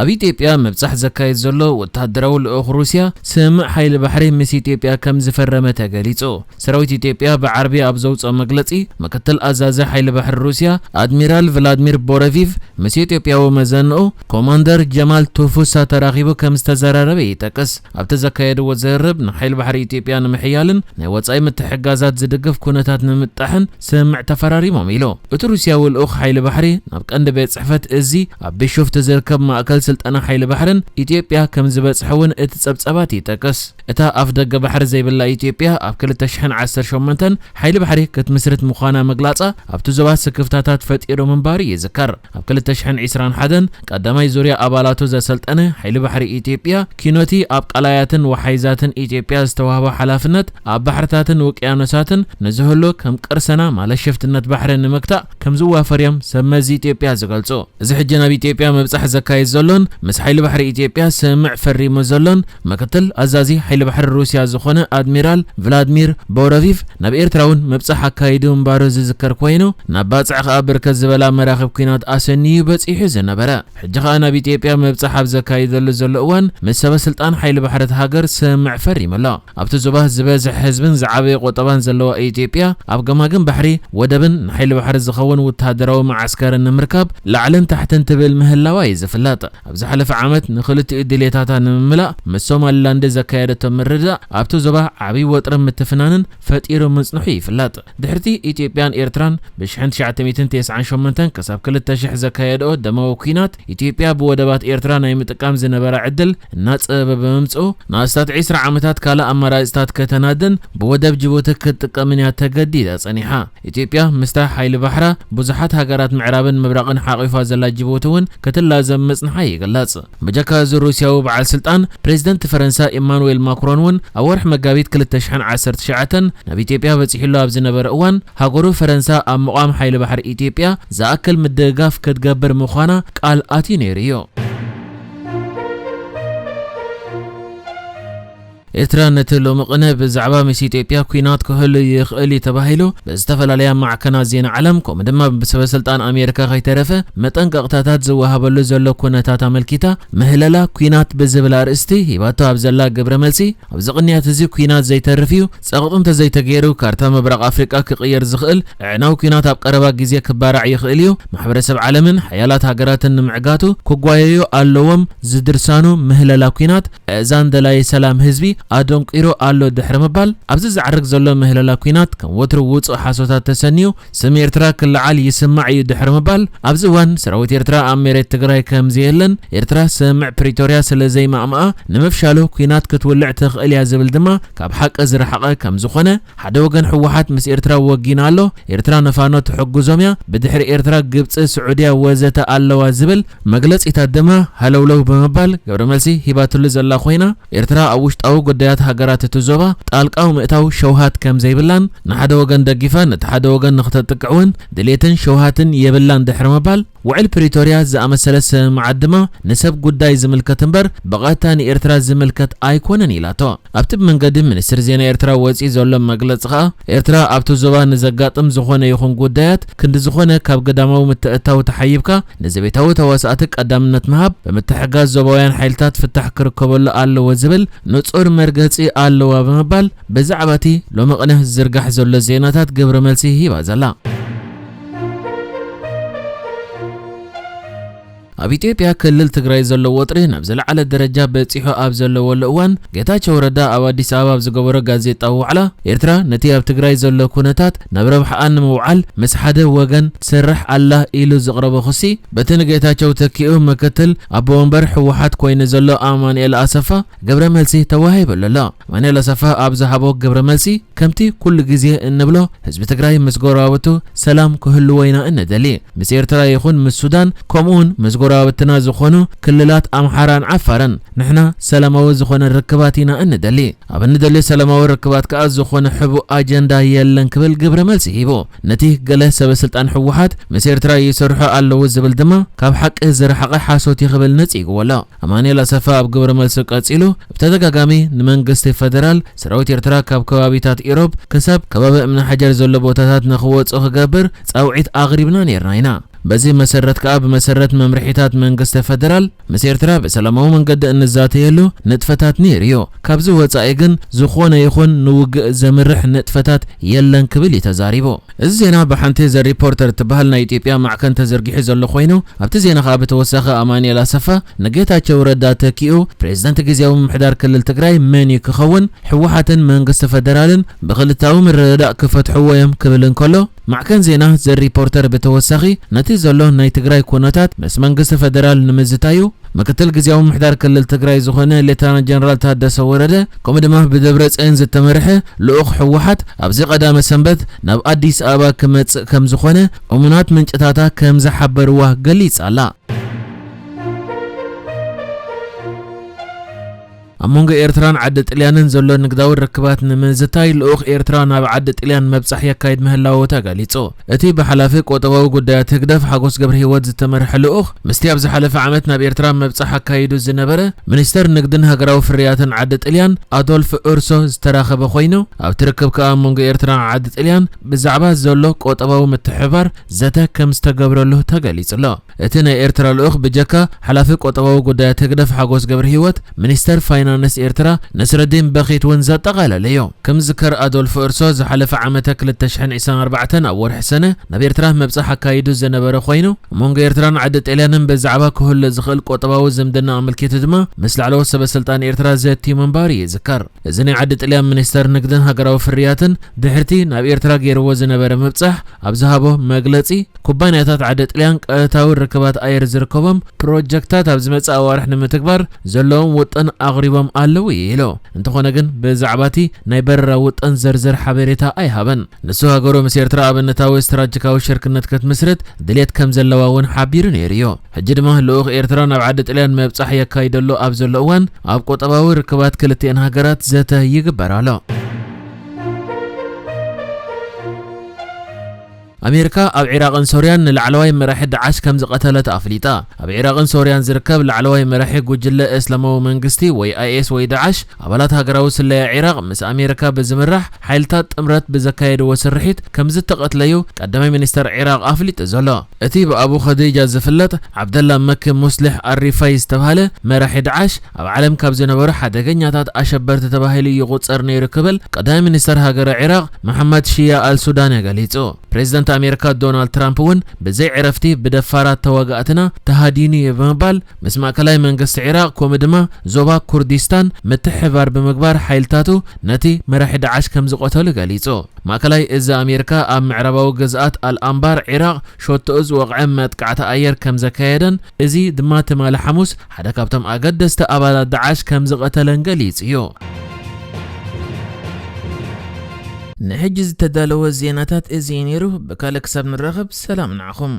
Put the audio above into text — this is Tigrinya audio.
ኣብ ኢትዮጵያ ምብጻሕ ዘካየድ ዘሎ ወተሃደራዊ ልኡኽ ሩስያ፣ ስምምዕ ሓይሊ ባሕሪ ምስ ኢትዮጵያ ከም ዝፈረመ ተገሊጹ። ሰራዊት ኢትዮጵያ ብዓርቢ ኣብ ዘውጽኦ መግለጺ፣ ምክትል ኣዛዚ ሓይሊ ባሕሪ ሩስያ ኣድሚራል ቭላድሚር ቦረቪቭ ምስ ኢትዮጵያዊ መዘንኡ ኮማንደር ጀማል ቱፉሳ ተራኺቡ ከም ዝተዘራረበ ይጠቅስ። ኣብቲ ዘካየድዎ ዝርርብ፣ ንሓይሊ ባሕሪ ኢትዮጵያ ንምሕያልን ናይ ወጻኢ ምትሕግጋዛት ዝድግፍ ኩነታት ንምብጣሕን ስምምዕ ተፈራሪሞም ኢሉ። እቲ ሩስያዊ ልኡኽ ሓይሊ ባሕሪ ናብ ቀንዲ ቤት ጽሕፈት እዚ ኣብ ቢሾፍቱ ዝርከብ ማእከል ስልጠና ሓይሊ ባሕርን ኢትዮጵያ ከም ዝበጽሐ እውን እቲ ጸብጻባት ይጠቅስ። እታ ኣፍ ደገ ባሕሪ ዘይብላ ኢትዮጵያ ኣብ ክልተ ሽሕን ዓሰርተ ሸሞንተን ሓይሊ ባሕሪ ክትምስርት ምዃና ምግላጻ ኣብቲ ዞባ ስክፍታታት ፈጢሩ ምንባሩ ይዝከር። ኣብ ክልተ ሽሕን ዕስራን ሓደን ቀዳማይ ዙርያ ኣባላቱ ዘሰልጠነ ሓይሊ ባሕሪ ኢትዮጵያ፣ ኪኖቲ ኣብ ቀላያትን ወሓይዛትን ኢትዮጵያ ዝተዋህቦ ሓላፍነት፣ ኣብ ባሕርታትን ውቅያኖሳትን ንዝህሉ ከም ቅርሰና ማለት ሽፍትነት ባሕሪ ንምግታእ ከም ዝዋፈር እዮም ሰብ መዚ ኢትዮጵያ ዝገልጹ። እዚ ሕጂ ናብ ኢትዮጵያ ምብጻሕ ዘካይድ ዘሎን ምስ ሓይሊ ባሕሪ ኢትዮጵያ ስምምዕ ፈሪሙ ዘሎን ምክትል ኣዛዚ ሓይሊ ባሕሪ ሩስያ ዝኾነ ኣድሚራል ቭላድሚር ቦሮቪቭ ናብ ኤርትራ እውን ምብጻሕ ኣካይዱ ምንባሩ ዝዝከር ኮይኑ፣ ናብ ባጽዕ ከኣ ብርከት ዝበላ መራኽብ ኲናት ኣሰንዩ በጺሑ ዝነበረ። ሕጂ ከኣ ናብ ኢትዮጵያ ምብጻሕ ኣብ ዘካይደሉ ዘሎ እዋን ምስ ሰበ ስልጣን ሓይሊ ባሕሪ እቲ ሃገር ስምምዕ ፈሪሙ ኣሎ። ኣብቲ ዞባ ዝበዝሕ ህዝብን ዝዓበየ ቁጠባን ዘለዋ ኢትዮጵያ፣ ኣብ ገማግም ባሕሪ ወደብን ንሓይሊ ባሕሪ ዝኸውን ወተሃደራዊ መዓስከርን ንምርካብ ላዕልን ታሕትን ትብል ምህላዋ እዩ ዝፍለጥ። ኣብ ዝሓለፈ ዓመት ንኽልቲኡ ድሌታታ ንምምላእ ምስ ሶማሊላንድ ዘካየደቶ ምርድዳእ ኣብቲ ዞባ ዓብዪ ወጥርን ምትፍናንን ፈጢሩ ምጽንሑ ይፍለጥ። ድሕርቲ ኢትዮጵያን ኤርትራን ብሽሕን ትሽዓተ ሚእትን ተስዓን ሸሞንተን ክሳብ ክልተ ሽሕ ዘካየድኦ ደማዊ ኲናት፣ ኢትዮጵያ ብወደባት ኤርትራ ናይ ምጥቃም ዝነበራ ዕድል እናጸበበ ብምምጽኡ፣ ንኣስታት ዕስራ ዓመታት ካልእ ኣማራጽታት ከተናድን ብወደብ ጅቡቲ ክትጥቀምን እያ ተገዲዳ ጸኒሓ። ኢትዮጵያ ምስታ ሓይሊ ባሕራ ብዙሓት ሃገራት ምዕራብን ምብራቕን ሓቒፋ ዘላ ጅቡቲ እውን ክትላዘብ ምጽንሓ ይግለጽ። ብጀካ እዚ ሩስያዊ በዓል ስልጣን፣ ፕሬዝደንት ፈረንሳ ኢማኑኤል ማክሮን እውን ኣብ ወርሒ መጋቢት ክልተ ሽሕን ዓሰርተ ትሽዓተን ናብ ኢትዮጵያ በጺሑሉ ኣብ ዝነበረ እዋን፣ ሃገሩ ፈረንሳ ኣብ ምቋም ሓይሊ ባሕሪ ኢትዮጵያ ዝኣክል ምድግጋፍ ክትገብር ምዃና ቃል ኣትዩ ነይሩ እዩ። ኤርትራ ነቲ ሎሚ ቅነ ብዛዕባ ምስ ኢትዮጵያ ኲናት ክህሉ ይኽእል እዩ ተባሂሉ ብዝተፈላለያ ማዕከናት ዜና ዓለም፣ ከምኡ ድማ ብሰበ ስልጣን ኣሜሪካ ከይተረፈ መጠንቀቕታታት ዝወሃበሉ ዘሎ ኩነታት ኣመልኪታ፣ ምህለላ ኲናት ብዝብል ኣርእስቲ ሂባቶ ኣብ ዘላ ግብረ መልሲ፣ ኣብዚ ቅንያት እዚ ኲናት ዘይተርፍ እዩ፣ ጸቕጢ እንተዘይተገይሩ ካርታ ምብራቕ ኣፍሪቃ ክቕየር ዝኽእል ኣዕናዊ ኲናት ኣብ ቀረባ ግዜ ክባራዕ ይኽእል እዩ። ማሕበረሰብ ዓለምን ሓያላት ሃገራትን ንምዕጋቱ ክጓየዩ ኣለዎም። ዝድርሳኑ ምህለላ ኲናት፣ ኣእዛን ደላይ ሰላም ህዝቢ ኣደንቂሩ ኣሎ ድሕሪ ምባል፣ ኣብዚ ዝዓርግ ዘሎ ምህለላ ኲናት ከም ወትሩ ውጹእ ሓሶታት ተሰንዩ፣ ስም ኤርትራ ክለዓል ይስማዕ እዩ ድሕሪ ምባል፣ ኣብዚ እዋን ሰራዊት ኤርትራ ኣብ መሬት ትግራይ ከም ዘየለን፣ ኤርትራ ስምምዕ ፕሪቶርያ ስለ ዘይማእማኣ ንምፍሻሉ ኲናት ክትውልዕ ትኽእል እያ ዝብል ድማ ካብ ሓቂ ዝረሓቐ ከም ዝኾነ፣ ሓደ ወገን ህወሓት ምስ ኤርትራ ወጊኑ ኣሎ፣ ኤርትራ ንፋኖ ትሕግዞም እያ፣ ብድሕሪ ኤርትራ ግብጺ፣ ስዑድያ ወዘተ ኣለዋ ዝብል መግለጺታት ድማ ሃለውለው ብምባል ግብረ መልሲ ሂባትሉ ዘላ ኮይና፣ ኤርትራ ኣብ ውሽጣዊ ጉዳያት ሃገራት እቲ ዞባ ጣልቃ ምእታው ሸውሃት ከም ዘይብላን፣ ንሓደ ወገን ደጊፋ ነቲ ሓደ ወገን ንክተጥቅዕ እውን ድሌትን ሸውሃትን የብላን ድሕሪ ምባል፣ ውዕል ፕሪቶርያ ዝኣመሰለ ስምምዓት ድማ ንሰብ ጉዳይ ዝምልከት እምበር ብቐጥታ ንኤርትራ ዝምልከት ኣይኮነን ኢላቶ። ኣብቲ ብመንገዲ ሚኒስትሪ ዜና ኤርትራ ወጺኡ ዘሎ መግለጺ ከኣ፣ ኤርትራ ኣብቲ ዞባ ንዘጋጥም ዝኾነ ይኹን ጉዳያት ክንዲ ዝኾነ ካብ ግዳማዊ ምትእትታው ተሓይብካ ንዘቤታዊ ተዋሳእቲ ቀዳምነት ምሃብ፣ ብምትሕግጋዝ ዞባውያን ሓይልታት ፍታሕ ክርከበሉ ኣለዎ ዝብል ንጹር መርገጺ ኣለዋ ብምባል ብዛዕባ እቲ ሎሚ ቅነ ዝዝርጋሕ ዘሎ ዜናታት ግብረ መልሲ ሂባ ዘላ። ኣብ ኢትዮጵያ ክልል ትግራይ ዘሎ ወጥሪ ናብ ዝለዓለ ደረጃ በጺሑ ኣብ ዘለወሉ እዋን፣ ጌታቸው ረዳ ኣብ ኣዲስ ኣበባ ኣብ ዝገበሮ ጋዜጣዊ ዋዕላ፣ ኤርትራ ነቲ ኣብ ትግራይ ዘሎ ኩነታት ናብ ረብሓኣ ንምውዓል ምስ ሓደ ወገን ትሰርሕ ኣላ ኢሉ ዘቕረቦ ክሲ፣ በቲ ንጌታቸው ተኪኡ ምክትል ኣቦ ወንበር ህወሓት ኮይኑ ዘሎ ኣማኑኤል ኣሰፋ ግብረ መልሲ ተዋሂብሉ ኣሎ። ኣማኑኤል ኣሰፋ ኣብ ዝሃቦ ግብረ መልሲ፣ ከምቲ ኩሉ ግዜ እንብሎ፣ ህዝቢ ትግራይ ምስ ጎረባብቱ ሰላም ክህልዎ ኢና እንደሊ። ምስ ኤርትራ ይኹን ምስ ሱዳን፣ ከምኡውን ምስ ጎረባብትና ዝኾኑ ክልላት ኣምሓራን ዓፋርን፣ ንሕና ሰላማዊ ዝኾነ ርክባት ኢና እንደሊ። ኣብ እንደልዮ ሰላማዊ ርክባት ከኣ ዝኾነ ሕቡእ ኣጀንዳ የለን ክብል ግብረ መልሲ ሂቡ። ነቲ ገለ ሰበ ስልጣን ህወሓት ምስ ኤርትራ ይሰርሑ ኣለዉ ዝብል ድማ ካብ ሓቂ ዝረሓቐ ሓሶት እዩ ክብል ነጺግዎ ኣሎ። ኣማኑኤል ኣሰፋ ኣብ ግብረ መልሱ ቀጺሉ፣ ብተደጋጋሚ ንመንግስቲ ፈደራል ሰራዊት ኤርትራ ካብ ከባቢታት ኢሮብ ክሳብ ከባቢ እምኒ ሓጀር ዘሎ ቦታታት ንኽወጹ ክገብር ጻውዒት ኣቕሪብና ነይርና ኢና። በዚ መሰረት ከኣ ብመሰረት መምርሒታት መንግስቲ ፈደራል ምስ ኤርትራ ብሰላማዊ መንገዲ እንዛተየሉ ንጥፈታት ነይሩ እዩ። ካብዚ ወጻኢ ግን ዝኾነ ይኹን ንውግእ ዘምርሕ ንጥፈታት የለን ክብል እዩ ተዛሪቡ። እዚ ዜና ብሓንቲ ዘ ሪፖርተር እትበሃል ናይ ኢትዮጵያ ማዕከን ተዘርጊሑ ዘሎ ኮይኑ፣ ኣብቲ ዜና ከኣ ብተወሳኺ ኣማኑኤል ኣሰፋ ንጌታቸው ረዳ ተኪኡ ፕሬዝደንት ግዝያዊ ምምሕዳር ክልል ትግራይ መን እዩ ክኸውን፣ ህወሓትን መንግስቲ ፈደራልን ብክልታዊ ምርድዳእ ክፈትሕዎ እዮም ክብል እንከሎ፣ ማዕከን ዜና ዘ ሪፖርተር ብተወሳኺ ነቲ ዘሎ ናይ ትግራይ ኩነታት ምስ መንግስቲ ፈደራል ንምዝታዩ ምክትል ግዝያዊ ምምሕዳር ክልል ትግራይ ዝኾነ ሌተናንት ጀነራል ታደሰ ወረደ ከምኡ ድማ ብደብረጽዮን ዝተመርሐ ልኡኽ ህወሓት ኣብዚ ቀዳመ ሰንበት ናብ ኣዲስ ኣበባ ክመጽእ ከም ዝኾነ እሙናት ምንጭታታ ከም ዝሓበርዋ ገሊጻ ኣላ። ኣብ መንጎ ኤርትራን ዓዲ ጥልያንን ዘሎ ንግዳዊ ርክባት ንምዝታይ ልኡኽ ኤርትራ ናብ ዓዲ ጥልያን መብጻሕ የካይድ ምህላዉ ተገሊጹ። እቲ ብሓላፊ ቁጠባዊ ጉዳያት ህግደፍ ሓጎስ ገብረ ህይወት ዝተመርሐ ልኡኽ ምስቲ ኣብ ዝሓለፈ ዓመት ናብ ኤርትራ መብጻሕ ኣካይዱ ዝነበረ ሚኒስተር ንግድን ሃገራዊ ፍርያትን ዓዲ ጥልያን ኣዶልፍ ኡርሶ ዝተራኸበ ኮይኑ፣ ኣብቲ ርክብ ከኣ ኣብ መንጎ ኤርትራን ዓዲ ጥልያን ብዛዕባ ዘሎ ቁጠባዊ ምትሕብባር ዘተ ከም ዝተገብረሉ ተገሊጹ ኣሎ። እቲ ናይ ኤርትራ ልኡኽ ብጀካ ሓላፊ ቁጠባዊ ጉዳያት ህግደፍ ሓጎስ ገብረ ህይወት፣ ሚኒስተር ፋይናንስ ኤርትራ ነስረዲን በኺት እውን ዘጠቓለለ እዩ። ከም ዝከር ኣዶልፍ እርሶ ዝሓለፈ ዓመተ ክልተ ሽሕን ዕስራን ኣርባዕተን ኣብ ወርሒ ሰነ ናብ ኤርትራ ምብጻሕ ኣካይዱ ዝነበረ ኮይኑ፣ ኣብ መንጎ ኤርትራን ዓዲ ጣልያንን ብዛዕባ ክህሉ ዝኽእል ቁጠባዊ ዝምድና ኣመልኪቱ ድማ ምስ ላዕለዎት ሰበ ስልጣን ኤርትራ ዘትዩ ምንባሩ ይዝከር። እዚ ናይ ዓዲ ጥልያን ሚኒስተር ንግድን ሃገራዊ ፍርያትን ድሕርቲ ናብ ኤርትራ ገይርዎ ዝነበረ ምብጻሕ ኣብ ዝሃቦ መግለጺ፣ ኩባንያታት ዓዲ ጥልያን ቀጥታዊ ርክባት ኣየር ዝርከቦም ፕሮጀክታት ኣብ ዝመጽእ ኣዋርሕ ንምትግባር ዘለዎም ውጥን ኣቕሪቦም ኣለዉ ኢሉ። እንተኾነ ግን ብዛዕባ እቲ ናይ በረራ ውጥን ዝርዝር ሓበሬታ ኣይሃበን። ንሱ ሃገሩ ምስ ኤርትራ ኣብነታዊ ስትራቴጂካዊ ሽርክነት ክትምስርት ድሌት ከም ዘለዋ እውን ሓቢሩ ነይሩ እዩ። ሕጂ ድማ ልኡኽ ኤርትራ ናብ ዓዲ ጥልያን መብጻሕ የካይደሉ ኣብ ዘሎ እዋን ኣብ ቁጠባዊ ርክባት ክልቲኤን ሃገራት ዘተ ይግበር ኣሎ። ኣሜሪካ ኣብ ዒራቕን ሶርያን ንላዕለዋይ መራሒ ዳዓሽ ከም ዝቐተለት ኣፍሊጣ። ኣብ ዒራቕን ሶርያን ዝርከብ ላዕለዋይ መራሒ ጉጅለ እስላማዊ መንግስቲ ወይ ኣይኤስ ወይ ዳዓሽ ኣባላት ሃገራዊ ስለያ ዒራቕ ምስ ኣሜሪካ ብዝምራሕ ሓይልታት ጥምረት ብዘካየድዎ ስርሒት ከም ዝተቐትለዩ ቀዳማይ ሚኒስተር ዒራቕ ኣፍሊጡ ዘሎ። እቲ ብኣቡ ኸዲጃ ዝፍለጥ ዓብደላ መኪ ሙስሊሕ ኣሪፋይ ዝተባህለ መራሒ ዳዓሽ ኣብ ዓለም ካብ ዝነበሩ ሓደገኛታት ኣሸበርቲ ተባሂሉ ይቑጸር ነይሩ ክብል ቀዳማይ ሚኒስተር ሃገረ ዒራቕ መሓመድ ሽያ ኣል ሱዳኒ ገሊጹ። ፕሬዝደንት ኣሜሪካ ዶናልድ ትራምፕ እውን ብዘይ ዕረፍቲ ብደፋራት ተዋጋእትና ተሃዲኑ እዩ ብምባል ምስ ማእከላይ መንግስቲ ዒራቕ ከምኡ ድማ ዞባ ኩርዲስታን ምትሕብባር ብምግባር ሓይልታቱ ነቲ መራሒ ዳዓሽ ከም ዝቐተሉ ገሊጹ። ማእከላይ እዚ ኣሜሪካ ኣብ ምዕራባዊ ግዝኣት ኣልኣንባር ዒራቕ ሸቶኡ ዝወቕዐ መጥቃዕቲ ኣየር ከም ዘካየደን እዚ ድማ ትማሊ ሓሙስ ሓደ ካብቶም ኣገደስቲ ኣባላት ዳዓሽ ከም ዝቐተለን ገሊጹ እዩ። ንሕጂ ዝተዳለወ ዜናታት እዚ እዩ ነይሩ። ብካልእ ክሳብ ንራኸብ ሰላም ንዓኹም።